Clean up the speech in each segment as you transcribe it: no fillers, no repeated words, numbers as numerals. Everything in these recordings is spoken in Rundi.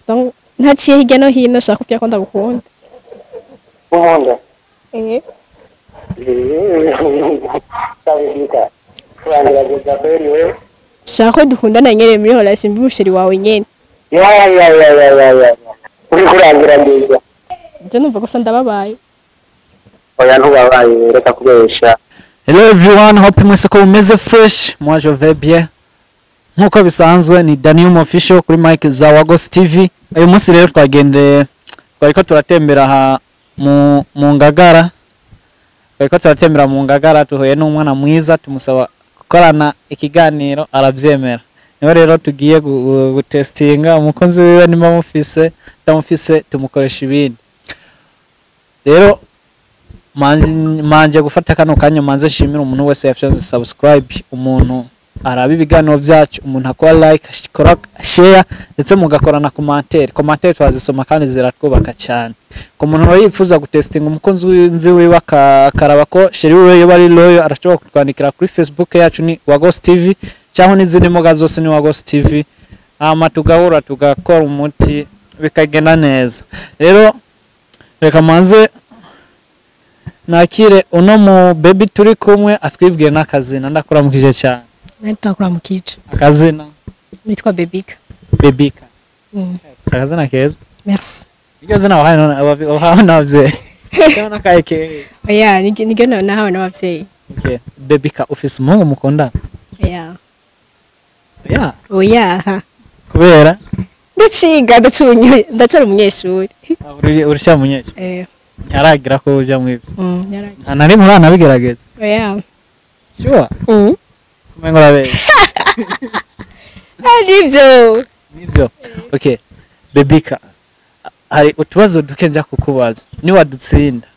Donc ntaciye hirya no hino, shaka kubwira ko ndagukunda. Unkunda? Eh. Sabika. Turangerageza kweli we. Shaka ko dukundana nyene muri relation mbi umusheri wawe nyene. Ya ya ya ya ya ya. Uri kurangerageza. Je numva gusa ndababaye. Oya ntubabaye, reka kubesha. Hello everyone, hope mwese ko mumeze fresh. Moi je vais bien. Nkuko bisanzwe ni Daniel Official kuri mic za Wagos TV. Uyu munsi rero twagende twariko turatembera aha mu Ngagara. Twariko turatembera mu Ngagara, tuhuye n'umwana mwiza tumusaba gukorana ikiganiro aravyemera. Niwe rero tugiye gutestinga umukunzi wiwe nimba mufise, tamufise tumukoresha ibindi. Rero manje gufata kano kanya manze shimira umuntu wese yafyonze subscribe, umuntu araba ibiganiro byacu, umuntu akora like, akora share ndetse mugakora na commentaire. Commentaire twazisoma kandi ziratwubaka cyane. Ku muntu rero yifuza gutestinga umukunzi wiwe akaraba ko sheri wiwe yoba ari loyal, arashobora kutwandikira kuri Facebook yacu ni Wagos TV cyangwa n'izindi mbuga zose ni Wagos TV. Hama tugahura tugakora umuti bikagenda neza. Rero reka manze nakire uno mu baby turi kumwe atwibwiye n'akazina. Ndakuramukije cyane. Ndakuramukije. Akazina? Nitwa Bebika. Bebika. Akazina keza. Merci. Iryo zina wahawe none wahawe n'abavyeyi? Cyangwa n'akaye? Oya, niryo nahawe n'abavyeyi. Okay. Bebika, ufise umuhungu mukundana? Oya. Oya? Oya. Kubera? Ndaciga, ndacara umunyeshuri. Urusha umunyeshuri? Eh. Ntaragira ko uja mwibyo. Ntaragira. Nta rimwe uranabigerageza? Oya. Sure? Kumengo urabe. Nivyo. Nivyo. Okay. Bebika, hari utubazo duke nja kukubaza. Ni wadutsinda.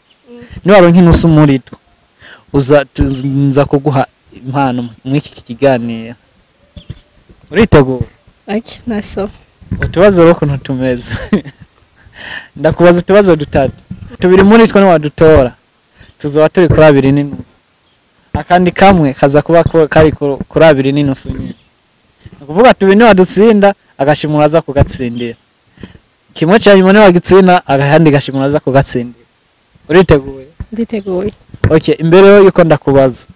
Ni waronka inusu muri two. Uza nza kuguha impano mwiki kiganiro. Uriteguye? Okay, naso. Utubazo rero kuntu tumeze. Ndakubaza utubazo dutatu. Tubiri muri two ni wadutora. Tuzoba turi kuri 2.5. Akandi kamwe kaza kuba kari kuri 2.5 nyene. Nukuvuga tubiri ni wadutsinda agashimura aza kugatsindira. Kimwe cya nyuma ni wagitsinda agahandi gashimura aza kugatsindira. Uriteguye? Nditeguye. Okay, imbere yuko ndakubaza.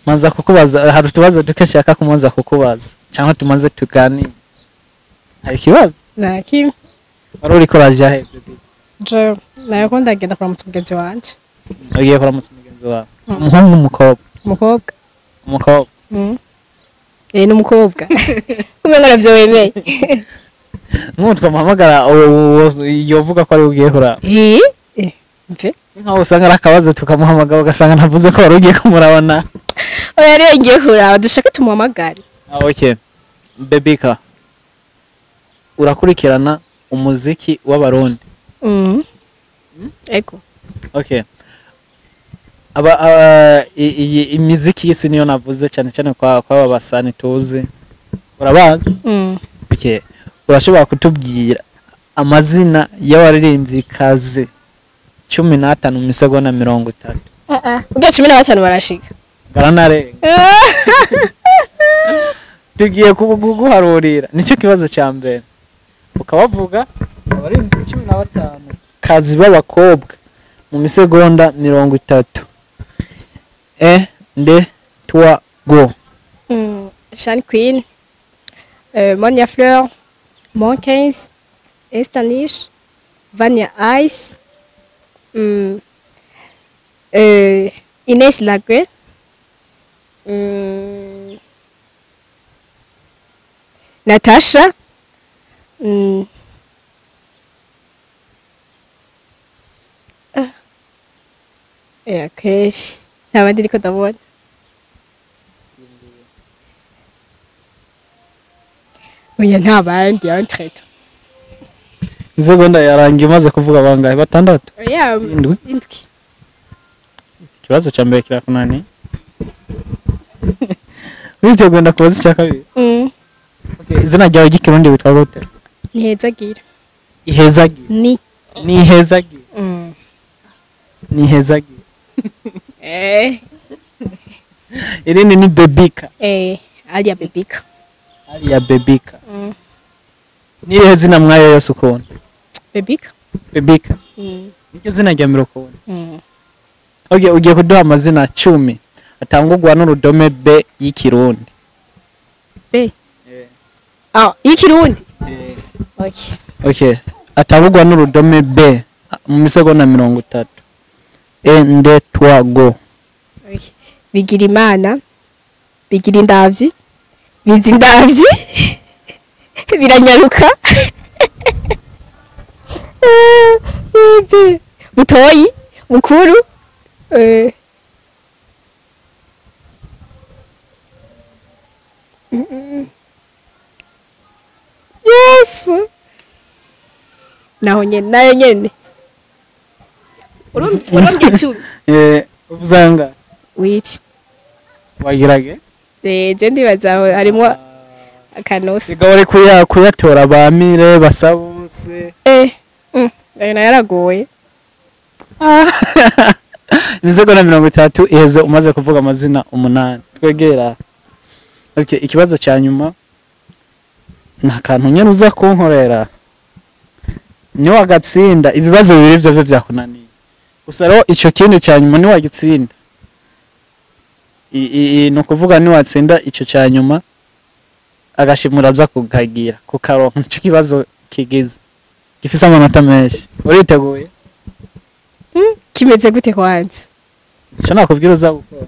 Manza kukubaza hari utubazo duke nshaka kumanza kukubaza cyangwa tumanze tuganire. Hari kibazo? Nta kimwe. Wari uriko uraja he baby? Je nayo ndagenda kuramutsa umugenzi wanje. Ugiye kuramutsa umugenzi wawe? Umuhungu umukobwa? Umukobwa. Umukobwa. Eh, ni umukobwa. Kumenga navyo wemeye. Nk'ubu twamuhamagara yovuga ko ari ugiye kuraba. Eh? Mve? Nkaho usanga ari akabazo tukamuhamagara ugasanga ntavuze ko wari ugiye kumurabana. Oya rero ngiye kuraba dushake tumuhamagare. Ah, okay. Bebika, urakurikirana umuziki w'abarundi? Ego. Okay. Aba imiziki y'isi niyo navuze cyane cyane kwa aba basani tuzi. Urabazi? Okay. Urashobora kutubwira amazina y'abaririmbyi kazi 15 mu misegonda 30? Ubwo 15 barashika. Baranarenga. Tugiye kuguharurira. Nicyo kibazo cya mbere. Ukabavuga abaririmbyi 15 kazi b'abakobwa mu misegonda 30. 1 2 3 go. Shine Queen, Monia Fleur, Mon 15, Estanish, Vania Ice, Inès Lagre, Natasha, okay. Ntabandi ndiko ndabona. Oya ntabandi entre. Isegonda yarangiye umaze kuvuga bangahe? Batandatu? Oya, indwi. Indwi. Ikibazo cya mbere kirakunaniye. Witeguye ndakubaza icya kabiri? Okay, izina ryawe ry'ikirundi witwa gute? Nihezagira. Ihezagira. Ni. Nihezagira. Nihezagira. Eh. Irindi ni Bebika. Eh, alia Bebika. Alia Bebika. Nirihe zina mwayo yose ukunda? Bebika. Bebika. Niryo zina rya mbere ukunda? Okay, ugiye kuduha amazina 10 atangurwa n'urudome B y'ikirundi. B. Ah, y'ikirundi. Okay. Okay, atangurwa n'urudome B mu misegonda 30. 1 2 3 go. Okay. Bigira Imana, bigira indavyi, biza indavyi, biranyaruka. Butoyi, bukuru. Yes. Naho nyene, nayo nyene. Urumbye 10. Uzanga. Wiki. Wagirage? Je ndibaza aho harimo akanosi. Siga wari kuyatora bamire basabose. Ayo nayo yaragoye. Imisegonda 30 iheze umaze kuvuga amazina 8. Twegera. Okay, ikibazo cya nyuma nta kantu nyene uza kunkorera. Ni wagatsinda ibibazo bibiri byo byakunaniye. Gusa rero ico kindi cya nyuma ni wagitsinda. No kuvuga ni watsinda ico cya nyuma agashimura aza kukagira kukaronka ico kibazo kigize gifise amanota menshi. Uriteguye? Kimeze gute kwanza? Ico nakubwira uza gukora.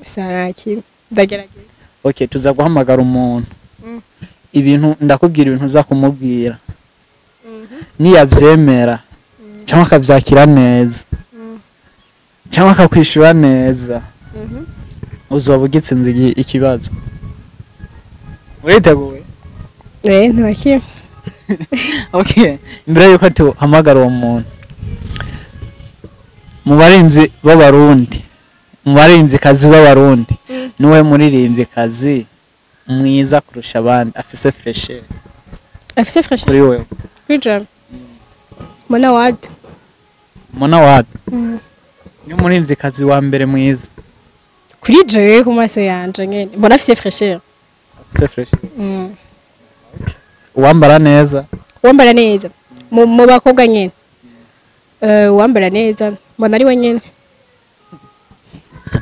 Saraki ndagerageza. Okay, tuza guhamagara umuntu. Ibintu ndakubwira ibintu uza kumubwira. Niyavyemera cyangwa akavyakira neza. Cyangwa akakwishura neza. Uzoba ugitsinze ikibazo. Uriteguye? Ntakiye. Okay, imbere yuko tuhamagara uwo muntu. Mu barimvyi b'abarundi, mu barimvyikazi b'abarundi, niwe muririmvyikazi mwiza kurusha abandi afise fresher. Afise fresher? Kuri wewe. Kuri Mona Ward. Mona Ward. Ni umuririmvyikazi wa mbere mwiza. Kuri jewe ku maso yanje nyene mbona afise fresher. Afise fresher. Uwambara neza. Uwambara neza. Mu bakobwa nyene. Uwambara neza mbona ari we nyene.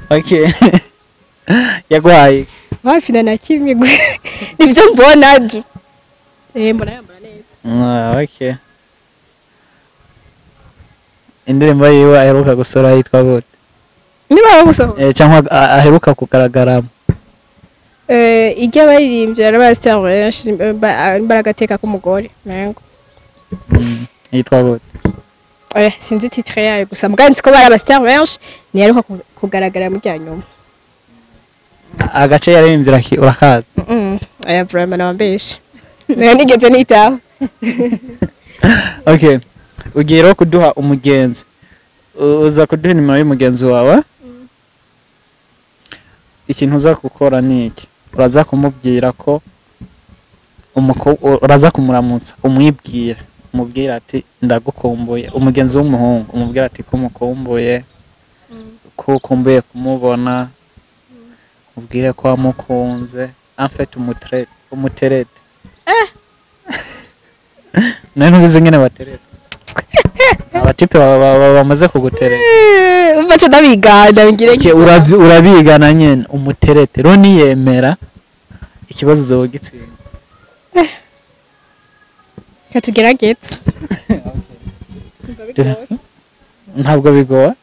Okay. Yagwaye. Hafi na kimwe nivyo mbona je. Mbona yambara neza. Okay. Indirimbo yiwe aheruka gusora yitwa gute? Niba gusohora. Cyangwa aheruka kugaragaramo. Ijya baririmbye arabastar benshi baragateka k'umugore mengo. Yitwa gute? Sinzi titre yayo gusa mbwa nzi ko barabastar benshi ni aheruka kugaragara mu ryanyuma. Agace yaririmbye urakaza. Aya vraiment nabambeshe. Nayo nigeze nitaho. Okay. Ugiye rero kuduha umugenzi. Uza kuduha nimero y'umugenzi wawe. Ikintu uza gukora ni iki? Uraza kumubwira ko uraza kumuramutsa, umwibwira, umubwira ati ndagukumbuye. Umugenzi w'umuhungu umubwira ati ko umukumbuye, ko ukumbuye kumubona, umubwire ko wamukunze, en fait umuterete. None ntubizi ngene batereta. Abatipe bamaze kugutereta. Baca ndabigana ngire. Urabigana nyene umuterete. Rero niyemera ikibazo uzogitsinze. Katugerageze. Ntabwo bigoye.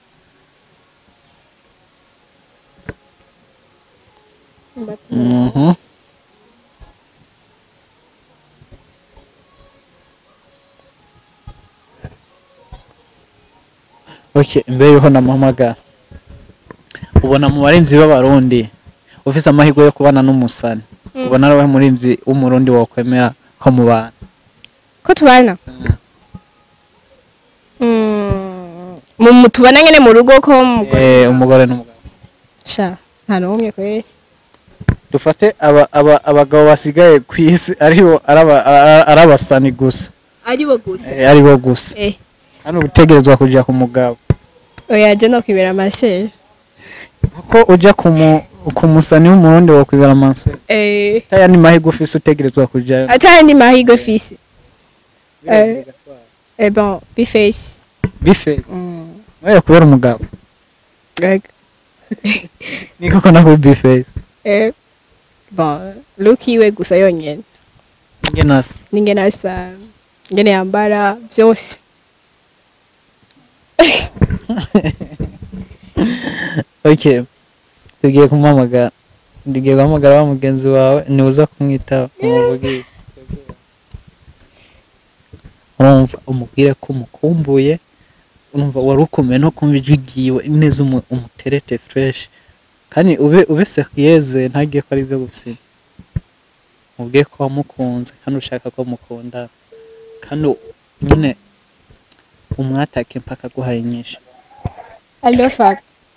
Okay, mbere yuko namuhamagara. Ubona mu barimvyi b'abarundi ufise amahirwe yo kubana n'umusani. Ubona ari we murimvyi w'umurundi wokwemera ko mubana. Ko tubana? Mu tubana nyene mu rugo ko umugore n'umugabo. Sha, nta n'umwe kweri. Dufate abagabo basigaye kwisi aribo arabasani gusa. Aribo gusa. Aribo gusa. Hano utegerezwa kuja ku mugabo. Oya je no kwibera masere. Kuko uja Ku musani w'umurundi wokwibera mansera? Eh. Taya ni mahirwe ufise, utegerezwa kujayo. Atari ni mahirwe fise. Eh bon, B-Face. B-Face oya, kubera umugabo? Yego. Ni koko nako B-Face? Eh bon, look yiwe gusa yonyene. Ingene asa? N'ingene asa, ingene yambara, byose. Okay, tugiye kumuhamagara, tugiye guhamagara wa mugenzi wawe, niuza kumwitaba umuvugishe, urumva, umubwire ko umukumbuye, urumva, wari ukomeye no kumva ijwi ryiwe neza, umuterete fresh kandi ube sérieuse, ntagiye ko ari ibyo gusina, mubwiye ko wamukunze kandi ushaka ko mukundana, kandi nyine umwatake mpaka aguhaye inyishu. Allo Fab,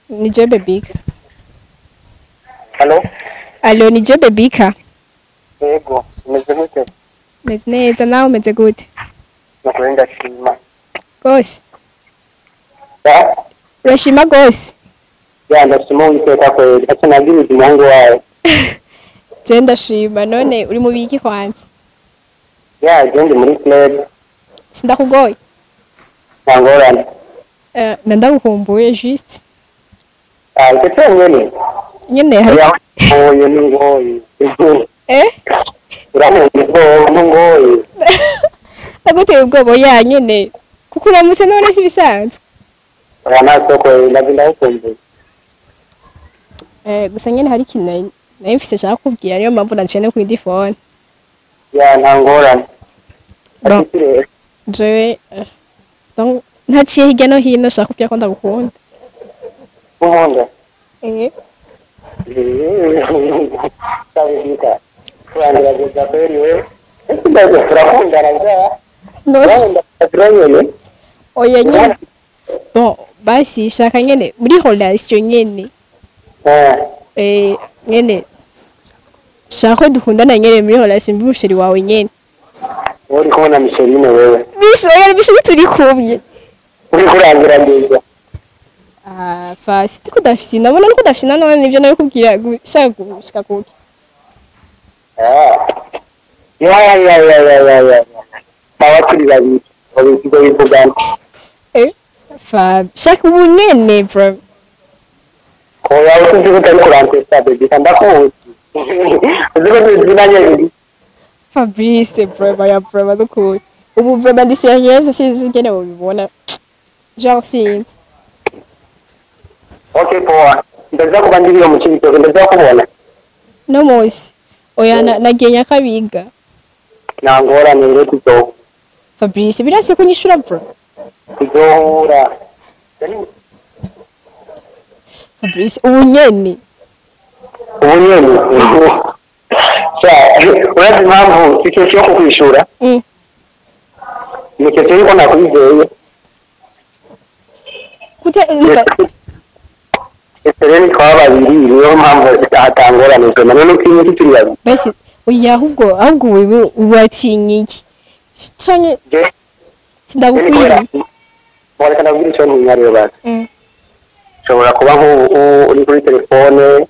ni je Bebika. Halo? Allo, ni je Bebika. Yego, umeze gute? Meze neza, nawe umeze gute? Nukuri ndashima. Gose? Ya? Urashima gose? Ya, ndashima Uwiteka kweli. Ati nabwiriza umuhungu wawe. Je ndashima, none uri mu biki kwanza? Ya, je ndi muri club. Sindakugoye? Nta ngorane. Eh, ndagukumbuye juste. Ah, icyo cyonyine? Nyene hari Oya, ngoye n'ingoye. Eh? Uranteye ubwoba n'ingoye. Ndaguteye ubwoba ya nyene. Kuko uramutse none si bisanzwe. Oya, nta soko, ndazi ndagukumbuye. Eh, gusa nyene hari ikintu nari mfise nshaka kukubwira, niyo mpamvu naciye no kuri phone. Ya, nta ngorane. Bon. Ati rero. Jewe donc ntaciye hirya no hino, nshaka kubwira ko ndagukunda. Unkunda? Eh. Sabibika. Turangerageza kweli we. Ese ndaje turakundana bwa. No. Turakundana turanyene. Oya nyene. Bon, basi shaka nyene muri relation nyene. Eh. Eh, nyene. Shaka ko dukundana nyene muri relation, mbi umuchéri wawe nyene. Uri kumwe na Micheline wewe? Bisho, oya bisho, turi kumwe. Uri kurangerageza. Ah, fasi ndiko ndafisina, ndabona ndiko ndafisina, none nivyo nabikubwira shaka gushika kuki? Ah. Ya ya ya ya ya ya ya. Baba turi babiri. Babiri bivugana. Eh, fa shaka ubu nyene bro. Oya, uzi ko utari kurantesa baby, ndakuzi. Uzi ko tuzinanye biri. Fabrice, bro, ya bro, nukuri. Ubu vraiment ndi sérieuse, sinzi ingene wobibona. Genre sinzi. Okay, poa. Ndaza kuba ndiriyo mu Cibitoke, ndaza kubona. No munsi. Oya, nagiye Nyakabiga. Nta ngorane rero, tuzohura. Fabrice, birase kunyishura bro. Tuzohura. Fabrice, ubu nyene. Ubu nyene. Sha, urazi impamvu icyo cyo kukwishura? Ni cyo yuko nakwizeye. Gute umva? Ese rero twaba babiri, niyo mpamvu atangorane zoma none kimwe turi babiri. Basi oya, ahubwo wewe uratinye iki? Canke Je sindagukwiriye. Reka ndabwira icyo ntinya rero basi. Ushobora kuba nk'ubu uri kuri telefone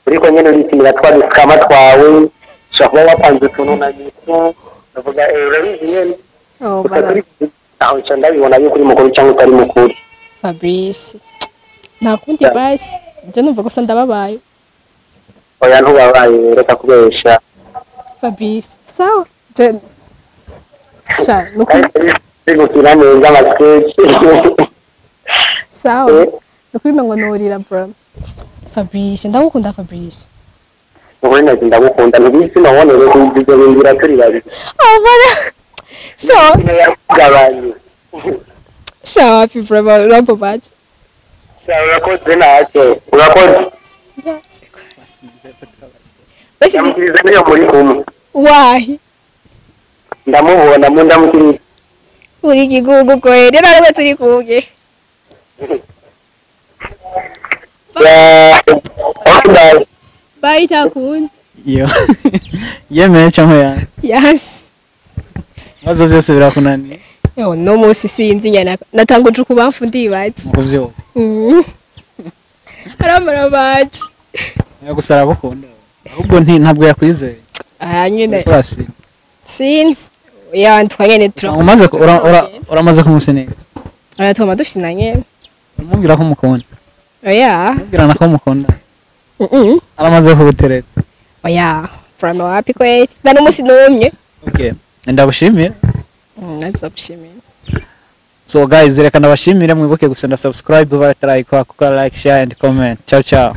uriko nyene uritimira twa dusikama twawe, ushobora kuba wapanze utuntu na miso, ndavuga urabizi nyene. Oh, Gusa bana. turi aho nca ndabibona yuko uri mukuru cyangwa utari mukuru. Fabrice. Nta kundi basi. Je numva gusa ndababaye. Oya, ntubabaye, reka kubesha. Fabrice. Sawa. Je Sha, nukuri Uri gukina neza amasketch. Sawa. Nukuri ngo nurira bro. Fabrice, ndagukunda Fabrice. Ukuri nazi ndagukunda, ntibizi nabone rero ibyo bingira turi babiri. Oh, bana. So, Gabanye. sawa happy bro, urambabaje. Urakoze ntacyo. Urakoze. Basi Ndamukiriza niyo muri kumwe. Wahi. Ndamubona mu ndamukiriza. Uri kigugu kweli. Rero turi kumwe. Ya. Okay, bye. Bye takundi. Iyo yemeye cyangwa yanze? Yes. Ibibazo byose birakunaniye? Yo, no munsi sinzi nyana natanguje ukubamfu ndibaza. Mu kuvyumva. Aramara baje. Oya, gusa aragukunda, ahubwo ntabwo yakwizeye. Ah, nyine. Uriko urashima. Sinzi ya ntwa nyene. Umaze uramaze kumusinika? Oya, twama dufina nyene. Uramubwira ko umukunda? Oya. Umubwirana ko umukunda? Mm. Aramaze kugutereta? Oya, vraiment, wapi kweli, nta n'umunsi n'umwe. Okay, ndagushimira. Nanjye gushimira. So guys, reka ndabashimire. Mwibuke gusenda subscribe, batarayikora, kuko like, share and comment. Ciao ciao.